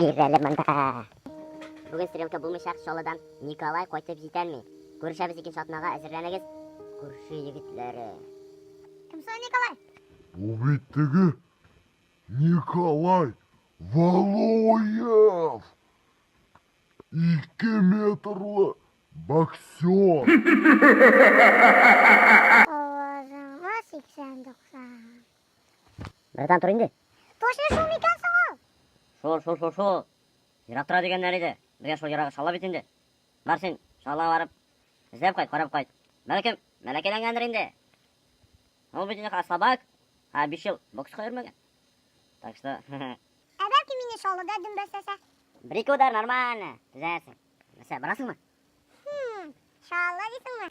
Бир әле монда. Бүген стрелка булмыйчак, Чаллыдан Николай кайтып җитәлми. Күрешәбез икенче атнага, әзерләнегез, күрше егетләре. Кем соң Николай? Бу бит теге Николай Валуев! 2 метрлы боксер! Авазыңа 80-90. Братан, тор инде. Точно шул микән соң ул? Шул, шул, шул, шул. Ерак тора дигәннәр иде. Безгә шул ерагы Чаллы бит инде. Бар син, Чаллыга барып, эзләп кайт, карап кайт. Бәлкем, бәләкәйләнгәндер инде. Ул бит инде слабак. Ә 5 ел бокска йөрмәгән. Так что... Ә бәлки мине Чаллыда дөмбәсләсә? Бер-ике удар нормально, төзәрсең. Нәрсә, барасыңмы? Хм, Чаллы дисеңме?